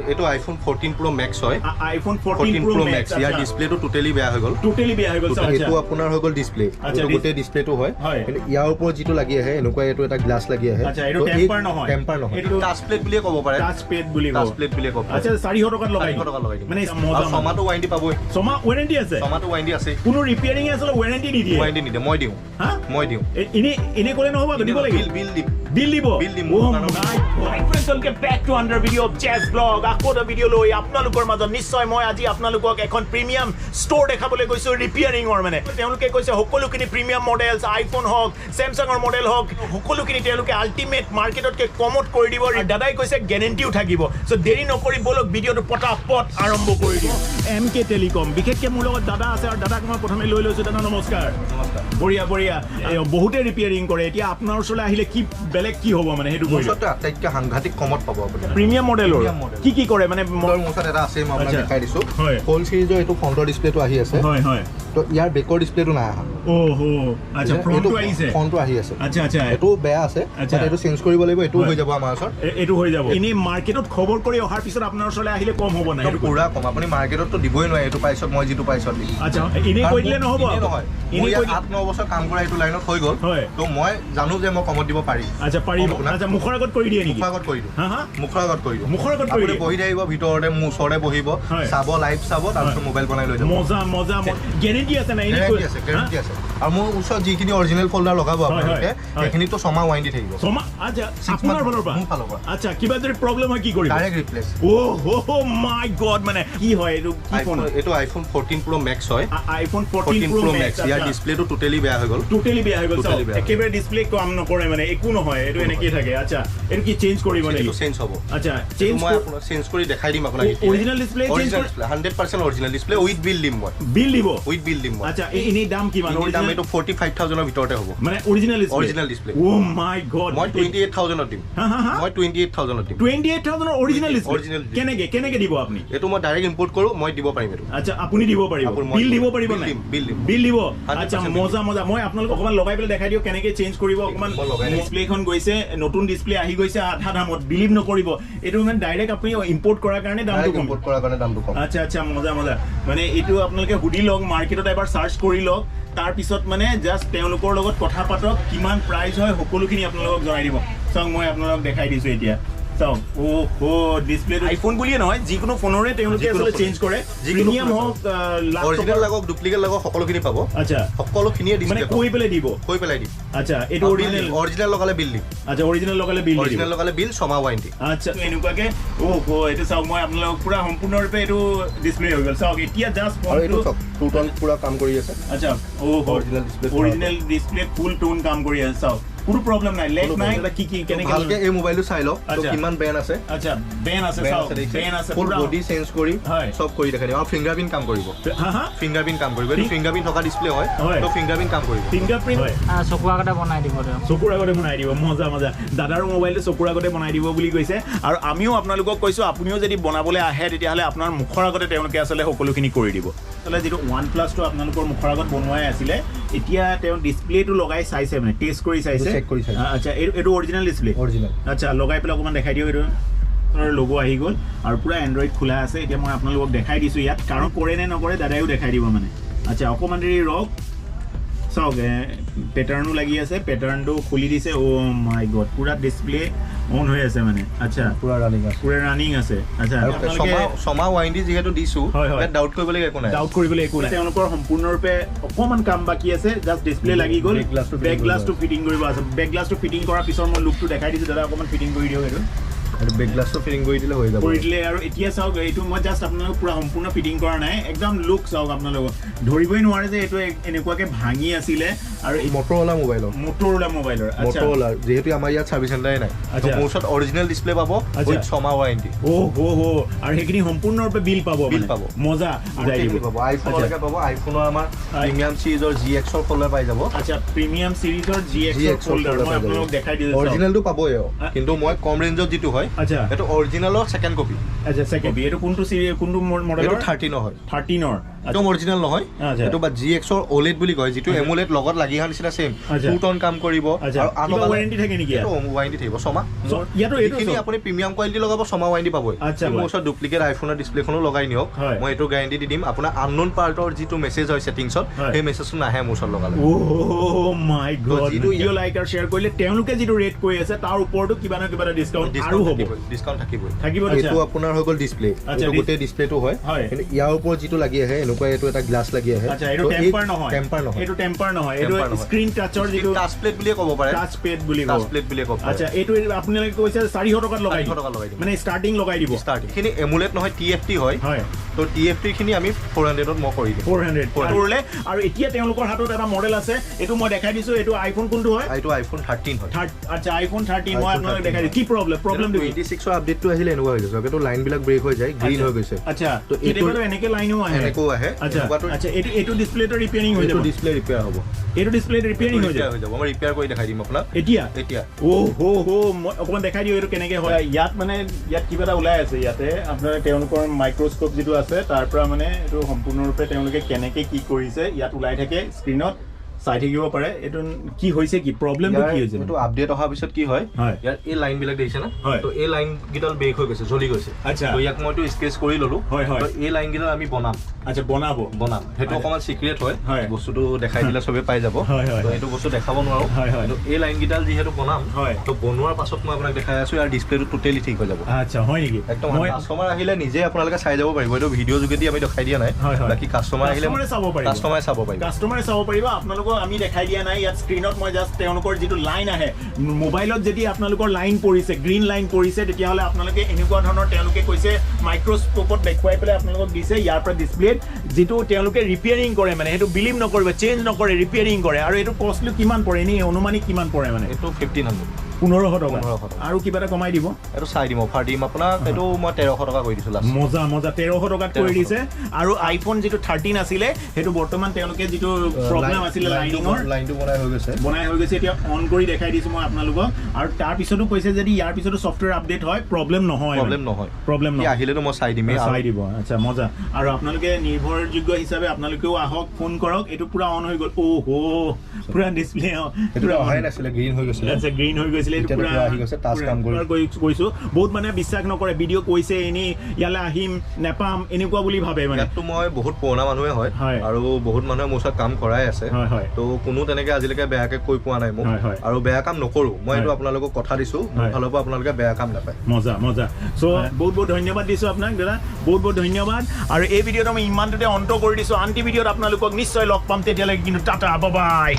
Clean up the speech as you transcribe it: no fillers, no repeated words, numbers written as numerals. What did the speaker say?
এইটো আইফোন 14 প্ৰ' মেক্স হয়। আইফোন 14 14 প্ৰ' প্ৰ' max. Max, ইয়াৰ ডিছপ্লেটো totally বেয়া হৈ গ'ল। টোটেলি বেয়া হৈ গ'ল। এইটো আপোনাৰ হৈ গ'ল ডিছপ্লে। আচ্ছা, এইটো গোটেই ডিছপ্লেটো হয়। কিন্তু ইয়াৰ ওপৰত যিটো লাগি আহে, এনেকুৱা এইটো এটা গ্লাছ লাগি আহে। আচ্ছা, এইটো তো এই টেম্পাৰ নহয়। টেম্পাৰ নহয়। এইটো টাচ প্লেট বুলিয়ে ক'ব পাৰে। টাচ পেড বুলি টাচ ক'ব। প্লেট বুলিয়ে ক'ব পাৰে। আচ্ছা, 400 টকাত লগাই 400 টকাত লগাই দিম। মানে মজা। আৰু ছমাহটো ৱাৰেণ্টি পাবই। ছমাহ ৱাৰেণ্টি আছে? ছমাহটো ৱাৰেণ্টি আছে। কোনো ৰিপেয়াৰিং আচলতে ৱাৰেণ্টি নিদিয়ে। ৱাৰেণ্টি নিদিয়ে, মই দিওঁ। হা? মই দিওঁ। এনেই ক'লে নহ'ব আকৌ, দিব লাগিব। বিল দিম। বিল দিব। বিল দিম। Oh my God. Friends, welcome back to another video of Jazz Vlog. আকৌ এটা ভিডিঅ' লৈ আপোনালোকৰ মাজত নিশ্চয় মই আজি আপোনালোকক এখন প্ৰিমিয়াম ষ্ট'ৰ দেখাবলৈ গৈছোঁ ৰিপেয়াৰিঙৰ। মানে তেওঁলোকে কৈছে সকলোখিনি প্ৰিমিয়াম মডেলছ, আইফোন হওক, চেমচাঙৰ মডেল হওক, সকলোখিনি তেওঁলোকে আল্টিমেট মাৰ্কেটতকৈ কমত কৰি দিব। আৰু দাদাই কৈছে গেৰেণ্টিও থাকিব। চ' দেৰি নকৰি ব'লক, ভিডিঅ'টো পটাপট আৰম্ভ কৰি দিওঁ। এম কে টেলিকম, বিশেষকৈ মোৰ লগত দাদা আছে আৰু দাদাক মই প্ৰথমে লৈ লৈছোঁ। দাদা, নমস্কাৰ। নমস্কাৰ। বঢ়িয়া বঢ়িয়া। এই বহুতে ৰিপেয়াৰিং কৰে, এতিয়া আপোনাৰ ওচৰলৈ আহিলে কি বেলেগ কি হ'ব, মানে সেইটো মোৰ কৰি ওচৰততো আটাইতকৈ সাংঘাতিক কমত পাব আপুনি। প্ৰিমিয়াম মডেলৰ। Premium model। কি কি কৰে মানে? মোৰ ওচৰত এটা আছে, মই আপোনাক দেখাই দিছোঁ। হোল চিৰিজৰ এইটো ফ্ৰণ্টৰ ডিছপ্লেটো আহি আছে। হয় হয় তো ইয়াৰ বেকৰ ডিছপ্লেটো নাই অহা। অ' আচ্ছা, ফ্ৰণ্টটো আহিছে। ফ্ৰণ্টটো আহি আছে। আচ্ছা আচ্ছা এইটো বেয়া আছে। But এইটো চেঞ্জ কৰিব লাগিব, এইটোও হৈ যাব আমাৰ ওচৰত। এইটো হৈ যাব। এনেই মাৰ্কেটত খবৰ কৰি অহাৰ পিছত আপোনাৰ ওচৰলৈ আহিলে কম হ'ব নাই? একদম পুৰা কম। আপুনি মাৰ্কেটততো দিবই নোৱাৰে এইটো প্ৰাইচত, মই যিটো প্ৰাইচত দিম। আচ্ছা, এনেই কৈ দিলে নহ'ব এনেই আকৌ। নহয়। এনেই মোৰ ইয়াত কৈ দিলে 8-9 বছৰ কাম কৰা এইটো লাইনত হৈ গ'ল। তো মই জানো যে মই কমত দিব পাৰিম। আচ্ছা, পাৰিব। কম আপোনাক। আচ্ছা, মুখৰ আগত কৰি দিয়ে নেকি? মুখৰ আগত কৰি দিওঁ। হা হা মুখৰ আগত কৰি দিওঁ। মুখৰ আগত কৰি আপুনি দিয়ে? বহি থাকিব ভিতৰতে, মোৰ ওচৰতে বহিব, চাব, লাইভ চাব, তাৰপিছত মোবাইল বনাই লৈ যাব। মজা মজা। গেৰেণ্টি আছে নাই? এনেই গেৰেণ্টি কৈ- আছে, গেৰেণ্টি আছে। আৰু মোৰ ওচৰত যিখিনি অৰিজিনেল ফল্ডাৰ লগাব আপোনালোকে, সেইখিনিতো ছমাহ ৱাৰেণ্টি থাকিব। ছমাহ? আচ্ছা। Six আপোনাৰ month। ফালৰ পৰা? মোৰ ফালৰ পৰা। আচ্ছা, কিবা যদি প্ৰব্লেম হয় কি কৰিব? Direct replace. অ' হ মাই গড, মানে কি হয় এইটো? কি ফোন? এইটো আইফোন 14 প্ৰ' মেক্স হয়। আইফোন 14 14 প্ৰ' প্ৰ' মেক্স। মেক্স, ইয়াৰ ডিছপ্লেটো টোটেলি বেয়া হৈ গ'ল। টোটেলি বেয়া হৈ গ'ল। Totally চাওক, বেয়া হৈ গ'ল। একেবাৰে ডিছপ্লে কাম নকৰে, মানে একো নহয়, এইটো এনেকেই থাকে। আচ্ছা, এইটো কি চেঞ্জ কৰিব নেকি? এইটো চেঞ্জ হ'ব। আচ্ছা, এইটো চেঞ্জ মই আপোনাক চেঞ্জ কৰি দেখাই দিম আপোনাক। Original display change original display, 100% original display, with bill দিম মই। বিল দিব? উইথ বিল দিম মই। আচ্ছা, এনেই দাম কিমান? এনেই দাম Original- এইটো 45,000ৰ ভিতৰতে হ'ব। মানে অৰিজিনেল ডিছপ্লে? Original display। অ' মাই গড। মই 28,000ত দিম। হা হা হা মই 28,000ত দিম। 28,000ৰ অৰিজিনেল ডিছপ্লে? Original display। কেনেকে দিব আপুনি? এইটো মই ডাইৰেক্ট ইম্পৰ্ট কৰোঁ, মই দিব পাৰিম এইটো। আচ্ছা, আপুনি দিব পাৰিব? মই বিল দিব দিব পাৰিব বিল নাই? দিম, বিল দিম। বিল দিব। 100% আচ্ছা, বিল। মজা মজা। মই আপোনালোক অকণমান লগাই পেলাই দেখাই দিওঁ কেনেকে চেঞ্জ কৰিব অকণমান। মই লগাই দিম। ডিছপ্লেখন গৈছে, নতুন ডিছপ্লে আহি গৈছে আধা দামত, বিলিভ নকৰিব। এইটো মানে ডাইৰেক্ট আপুনি ইম্পৰ্ট কৰাৰ কাৰণে দামটো ডাইৰেক্ট কম। ইম্পৰ্ট কৰাৰ কাৰণে দামটো কম। আচ্ছা আচ্ছা, মজা মজা। মানে এইটো আপোনালোকে সুধি লওক, মাৰ্কেটত এবাৰ চাৰ্চ কৰি লওক, তাৰপিছত মানে জাষ্ট তেওঁলোকৰ লগত কথা পাতক, কিমান প্ৰাইচ হয় সকলোখিনি আপোনালোকক জনাই দিব। চাওক, মই আপোনালোকক দেখাই দিছোঁ এতিয়া। চাওক, অ' হ' ডিছপ্লে। আইফোন বুলিয়ে নহয়, যিকোনো ফোনৰে তেওঁলোকে যিকোনো আচলতে ফোন। চেঞ্জ কৰে। যিকোনো প্ৰিমিয়াম ফোন। হওক, লাখ অৰিজিনেল টকাৰ- লাগক, ডুপ্লিকেট লাগক, সকলোখিনি পাব। সকলোখিনিয়ে মানে ডিছপ্লে কৈ পেলাই দিব? কৈ পেলাই দিম। আচ্ছা, এইটো অৰিজিনেল? অৰিজিনেল লগালে বিল দিম। আচ্ছা, অৰিজিনেল লগালে বিল দিব। অৰিজিনেল লগালে বিল, ছমাহ ৱাৰেণ্টি। আচ্ছা, এনেকুৱাকে। অ' হ' এইটো চাওক, মই আপোনালোকক পুৰা সম্পূৰ্ণৰূপে এইটো ডিছপ্লে হৈ গ'ল। চাওক এতিয়া জাষ্ট আৰু এইটো ফোনটো চাওক, টু টন পুৰা কাম কৰি আছে। আচ্ছা, অ' Original display। Original display ফুল টোন কাম কৰি আছে। চাওক, কোনো প্ৰব্লেম নাই, লেগ কোনো নাই। problem। কি কি কেনেকে ভালকে এই মোবাইলটো চাই লওক তো, কিমান বেন আছে। আচ্ছা, বেন আছে। বেন চাওক, আছে, দেখিছে? বেন আছে। ফুল পুৰা। বডি চেঞ্জ কৰি চব কৰি দেখাই দিম। আৰু ফিংগাৰ প্ৰিণ্ট কাম কৰিব। হা হা ফিংগাৰ প্ৰিণ্ট কাম কৰিব। এইটো ফিংগাৰ প্ৰিণ্ট থকা ডিছপ্লে হয়। তো ফিংগাৰ প্ৰিণ্ট কাম কৰিব। Finger print. চকুৰ আগতে বনাই দিব তেওঁ। চকুৰ আগতে বনাই দিব। মজা মজা। দাদাৰো মোবাইলটো চকুৰ আগতে বনাই দিব বুলি কৈছে আৰু আমিও আপোনালোকক কৈছোঁ, আপুনিও যদি বনাবলৈ আহে তেতিয়াহ'লে আপোনাৰ মুখৰ আগতে তেওঁলোকে আচলতে সকলোখিনি কৰি দিব। আচলতে যিটো ওৱান প্লাছটো আপোনালোকৰ মুখৰ আগত বনোৱাই আছিলে, এতিয়া তেওঁ ডিছপ্লেটো লগাই চাইছে, মানে টেষ্ট কৰি চাইছে। Check কৰি চাইছে। আচ্ছা, এইটো অৰিজিনেল ডিছপ্লে? অৰিজিনেল। আচ্ছা, লগাই পেলাই অকণমান দেখাই দিয়ক। এইটো লগো আহি গ'ল আৰু পূৰা এণ্ড্ৰইড খোলা আছে। এতিয়া মই আপোনালোকক দেখাই দিছোঁ ইয়াত কাৰণ কৰে নে নকৰে দাদায়ো দেখাই দিব মানে। আচ্ছা, অকণমান দেৰি ৰওক। চাওক, পেটাৰ্ণো লাগি আছে, পেটাৰ্ণটো খুলি দিছে। অ' মাই গড, পূৰা ডিছপ্লে অন হৈ আছে মানে। আচ্ছা। পুৰা ৰানিং আছে। পূৰা ৰানিং আছে। আচ্ছা। আৰু আপোনালোকে ছমাহ ৱাৰেণ্টি যিহেতু দিছো, হয়, হয়। ইয়াত ডাউট কৰিবলৈ একো নাই। ডাউট কৰিবলৈ একো নাই। তেওঁলোকৰ সম্পূৰ্ণৰূপে অকণমান কাম বাকী আছে, জাষ্ট ডিছপ্লে লাগি গ'ল। Back glass টো fitting back কৰিব। গ্লাছটো ফিটিং কৰিব আছে। বেক গ্লাছটো ফিটিং কৰাৰ পিছত মই লুকটো দেখাই দিছোঁ। দাদা, অকণমান ফিটিং কৰি দিয়ক এইটো। আৰু বেক গ্লাছটো ফিটিং কৰি দিলে হৈ যাব। কৰি দিলে। আৰু এতিয়া চাওক, এইটো মই জাষ্ট আপোনালোক পুৰা সম্পূৰ্ণ ফিটিং কৰা নাই। একদম লুক চাওক, আপোনালোকক ধৰিবই নোৱাৰে যে এইটো এনেকুৱাকে ভাঙি আছিলে আৰু মটৰৱালা মোবাইলৰ। মটৰলা মোবাইলৰ, আচ্ছা। মটৰৱালা, যিহেতু আমাৰ ইয়াত চাৰ্ভিচ চেণ্টাৰে নাই। তো মোৰ ওচৰত অৰিজিনেল ডিছপ্লে পাব উইথ ছমাহ ৱাৰেণ্টি। অ' হ' হ' আৰু সেইখিনি সম্পূৰ্ণৰূপে বিল পাব? বিল মানে? পাব। মজা, বুজাই দিব। গোটেইখিনি পাব, আইফোনলৈকে পাব। আইফোনৰ আমাৰ প্ৰিমিয়াম চিৰিজৰ জি এক্সৰ ফল্ডাৰ পাই যাব। আচ্ছা, প্ৰিমিয়াম চিৰিজৰ জি জি এক্সৰ এক্সৰ ফল্ডাৰ ফল্ডাৰ মই পাই যাব। আপোনালোকক দেখাই দিছোঁ, চাওক। অৰিজিনেলটো পাবই আৰু, কিন্তু মই কম ৰেঞ্জত যিটো হয় আচ্ছা। এইটো অৰিজিনেলৰ ছেকেণ্ড কপি। আচ্ছা, ছেকেণ্ড। এইটো কোনটো চিৰি, কোনটো এইটো মডেলৰ? 13ৰ হয়। 13ৰ। একদম অৰিজিনেল নহয়। এইটো বা জি এক্সৰ অ'লেড বুলি কয়, যিটো এমোলেড লগত লাগি অহা নিচিনা ছেম। 2 টন কাম কৰিব। আৰু আন কিবা ৱাৰেণ্টি থাকে নেকি ইয়াত? এইটো ৱাৰেণ্টি থাকিব ছমাহ। ইয়াতো এইটো যিখিনি আপুনি প্ৰিমিয়াম কোৱালিটি লগাব, ছমাহ ৱাৰেণ্টি পাবই। মোৰ ওচৰত ডুপ্লিকেট আইফোনৰ ডিছপ্লেখনো লগাই নিয়ক, মই এইটো গেৰাণ্টি দি দিম আপোনাৰ আননোন পাৰ্টৰ যিটো মেছেজ হয় ছেটিংছত, সেই মেছেজটো নাহে মোৰ ওচৰত লগালে। অ' মাই গড। যিটো ভিডিঅ' লাইক আৰু শ্বেয়াৰ কৰিলে তেওঁলোকে যিটো ৰেট কৈ আছে তাৰ ওপৰতো কিবা নহয় কিবা এটা ডিছকাউণ্ট আৰু হ'ব। ডিছকাউণ্ট থাকিবই। থাকিব। এইটো আপোনাৰ হৈ গ'ল ডিছপ্লে। এইটো গোটেই ডিছপ্লেটো হয়। কিন্তু ইয়াৰ ওপৰত যিটো লাগি আহে, এনেকুৱা এইটো এটা গ্লাছ লাগি আহে। এইটো টেম্পাৰ নহয়। টেম্পাৰ নহয়। এইটো টেম্পাৰ নহয়, এইটো স্ক্ৰীন টাচৰ যিটো টাচ প্লেট বুলিয়ে ক'ব পাৰে। টাচ পেড বুলি টাচ প্লেট বুলিয়ে ক'ব পাৰে। আচ্ছা, এইটো আপোনালোকে কৈছে 400 টকাত লগাই 400 টকাত লগাই দিম। মানে ষ্টাৰ্টিং লগাই দিব। ষ্টাৰ্টিং খিনি এমুলেট নহয়, টি এফ টি হয়। তো টি এফ টি খিনি আমি 400ত মই কৰি দিম। 400 কৰিলে। আৰু এতিয়া তেওঁলোকৰ হাতত এটা মডেল আছে, এইটো মই দেখাই দিছো। এইটো আইফোন কোনটো হয়? এইটো আইফোন 13 হয়। আচ্ছা, আইফোন 13 মই আপোনালোক দেখাই দিছো। কি প্ৰব্লেম? প্ৰব্লেম 26ৰ আপডেটটো আহিলে এনেকুৱা হৈ গৈছে, এইটো লাইন বিলাক ব্ৰেক হৈ যায়, গ্ৰীণ হৈ গৈছে। আচ্ছা, তো এইটো এনেকে লাইনো আহে, এনেকো আহে। আচ্ছা, এইটো এইটো ডিসপ্লেটো ৰিপেয়াৰিং হৈ যাব। এইটো ডিসপ্লে ৰিপেয়াৰ হ'ব। এইটো ডিসপ্লে ৰিপেয়াৰিং হৈ যাব। মই ৰিপেয়াৰ কৰি দেখাই দিম আপোনাক এতিয়া। এতিয়া ও হো হো, মই অকমান দেখাই দিওঁ এইটো কেনেকে হয়। ইয়াত মানে ইয়াত কিবা এটা ওলাই আছে। ইয়াতে আপোনাৰ তেওঁলোকৰ মাইক্ৰস্কোপ যিটো আছে তাৰ পৰা মানে এইটো সম্পূৰ্ণৰূপে তেওঁলোকে কেনেকে কি কৰিছে ইয়াত ওলাই থাকে, স্ক্ৰীণত চাই থাকিব পাৰে। এইটো কি হৈছে, কি প্ৰব্লেমটো কি হৈছে? এইটো আপডেট অহাৰ পিছত কি হয়, ইয়াৰ এই লাইন বিলাক দেখিছে না, তো এই লাইন কেইডাল ব্ৰেক হৈ গৈছে, জ্বলি গৈছে। তো ইয়াক মইতো স্কেচ কৰি ললো। তো এই লাইন কেইডাল আমি বনাম। আচ্ছা, বনাম। সেইটো অকণমান চিক্ৰেট হয়, বস্তুটো দেখাই দিলে চবে পাই যাব। তো এইটো বস্তু দেখাব নোৱাৰো। কিন্তু এই লাইন কেইডাল যিহেতু বনাম, তো বনোৱাৰ পাছত মই আপোনাক দেখাই আছো, ইয়াৰ ডিছপ্লেটো টোটেলি ঠিক হৈ যাব। আচ্ছা, হয় নেকি? একদম। কাষ্টমাৰ আহিলে নিজে আপোনালোকে চাই যাব পাৰিব। এইটো ভিডিঅ' যোগেদি আমি দেখাই দিয়া নাই, বাকী কাষ্টমাৰ আহিলে চাব পাৰিব। কাষ্টমাৰে চাব পাৰিব। কাষ্টমাৰে চাব পাৰিব। আপোনালোকক আমি দেখাই দিয়া নাই ইয়াত স্ক্ৰীণত। মই জাষ্ট তেওঁলোকৰ যিটো লাইন আহে মোবাইলত, যদি আপোনালোকৰ লাইন পৰিছে, গ্ৰীণ লাইন পৰিছে, তেতিয়াহ'লে আপোনালোকে এনেকুৱা ধৰণৰ তেওঁলোকে কৈছে মাইক্ৰস্কোপত দেখুৱাই পেলাই আপোনালোকক দিছে। ইয়াৰ পৰা ডিছপ্লেত যিটো তেওঁলোকে ৰিপেয়াৰিং কৰে, মানে সেইটো বিলিভ নকৰিব, চেঞ্জ নকৰে, ৰিপেয়াৰিং কৰে। আৰু এইটো কষ্টলি কিমান পৰে, এনেই অনুমানিক কিমান পৰে? মানে এইটো 1500। 1500 টকা। আৰু কিবা এটা কমাই দিব? এইটো চাই দিম, অফাৰ দিম আপোনাক। এইটো মই 1300 টকা কৰি দিছোঁ লাষ্ট। মজা মজা, 1300 টকাত কৰি দিছে। আৰু আইফোন যিটো 13 আছিলে, সেইটো বৰ্তমান তেওঁলোকে যিটো প্ৰব্লেম আছিলে লাইনিঙৰ, লাইনটো বনাই হৈ গৈছে। বনাই হৈ গৈছে। এতিয়া অন কৰি দেখাই দিছোঁ মই আপোনালোকক। আৰু তাৰপিছতো কৈছে যদি ইয়াৰ পিছতো ছফ্টৱেৰ আপডেট হয়, প্ৰব্লেম নহয়। প্ৰব্লেম নহয়। প্ৰব্লেম নহয়। আহিলেতো মই চাই দিমেই। চাই দিব। আচ্ছা, মজা। আৰু আপোনালোকে নিৰ্ভৰযোগ্য হিচাপে আপোনালোকেও আহক, ফোন কৰক। এইটো পূৰা অন হৈ গ'ল। অ' হ', পূৰা ডিছপ্লে অহাই নাছিলে, গ্ৰীণ হৈ গৈছিলে। আচ্ছা, গ্ৰীণ হৈ গৈছিলে। কৈছো, বহুত মানে বিশ্বাস নকৰে, ভিডিঅ' কৈছে এনেই ইয়ালৈ আহিম নেপাম এনেকুৱা বুলি ভাবে। মানে ইয়াততো মই বহুত পুৰণা মানুহে হয় আৰু বহুত মানুহে মোৰ ওচৰত কাম কৰাই আছে, তো কোনো তেনেকে আজিলৈকে বেয়াকে কৈ পোৱা নাই মোক। আৰু বেয়া কাম নকৰো মই, এইটো আপোনালোকক কথা দিছো। মোৰ ফালৰ পৰা আপোনালোকে বেয়া কাম নাপায়। মজা মজা। চ' বহুত বহুত ধন্যবাদ দিছো আপোনাক দাদা, বহুত বহুত ধন্যবাদ। আৰু এই ভিডিঅ'টো আমি ইমানটোতে অন্ত কৰি দিছো। আনটি ভিডিঅ'ত আপোনালোকক নিশ্চয় লগ পাম। তেতিয়ালৈকে কিন্তু টাটা, বাই।